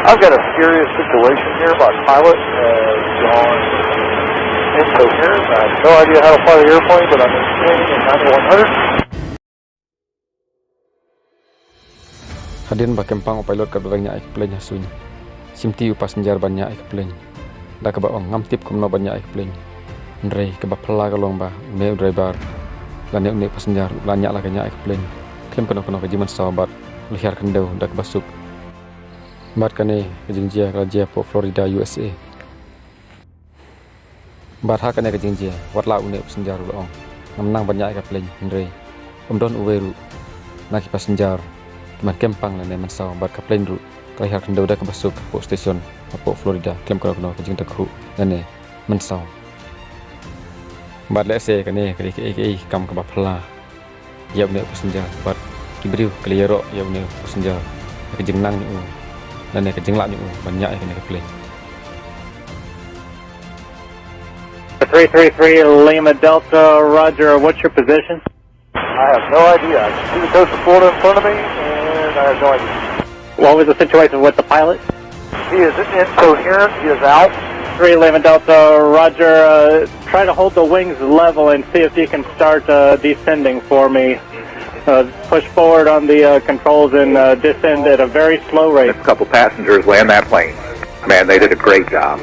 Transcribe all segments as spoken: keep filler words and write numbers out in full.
I've got a serious situation here. My pilot has gone incoherent. I have no idea how to fly the airplane, but I'm maintaining a ninety-one hundred. Hadien ba kem pang u pilot katba dang ñiah ïa ka plane ha suiñ, shimti u passenger ban ñiah ïa ka plane, da kaba ong ngam tip kumno ban ñiah ïa ka plane. Hynrei kaba phylla ka long ba une u driver lane une u passenger u la ñiah la ka ñiah ïa ka plane khlem kano kano ka jingmynsaw bad u la hiar khyndew da kaba suk. Bad kane ka jingjia ka la jia hapoh Florida, U S A. Bad ha kane ka jingjia, wat la une u passenger u la ong, ngam nang ban ñiah ïa ka plane, hynrei ym don uwei ruh na ki passenger kiban kem pang lane mynsaw, bad ka plane ruh ka la hiar khyndew da kaba suk hapoh station hapoh Florida khlem kano kano ka jingtakhuh lane mynsaw. Bad lehse kane ka dei kaei kaei kam kaba phylla ïa une u passenger, bad ki briew ki la ïaroh ïa une u passenger ïa ka jingnang jong u lane ka jinglah jong u ban ñiah ïa kane ka plane. Three three three Lima Delta, roger. What's your position? I have no idea. I can see the coast of Florida in front of me, and I have no idea. What was the situation with the pilot? He is incoherent. He is out. Three Lima Delta, roger. Uh, try to hold the wings level and see if you can start uh, descending for me. Uh, push forward on the uh, controls and uh, descend at a very slow rate. A couple passengers land that plane. Man, they did a great job.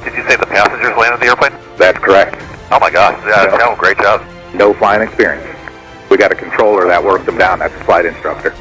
Did you say the passengers landed the airplane? That's correct. Oh my gosh, yeah, Yeah. No, great job. No flying experience. We got a controller that worked them down. That's the flight instructor.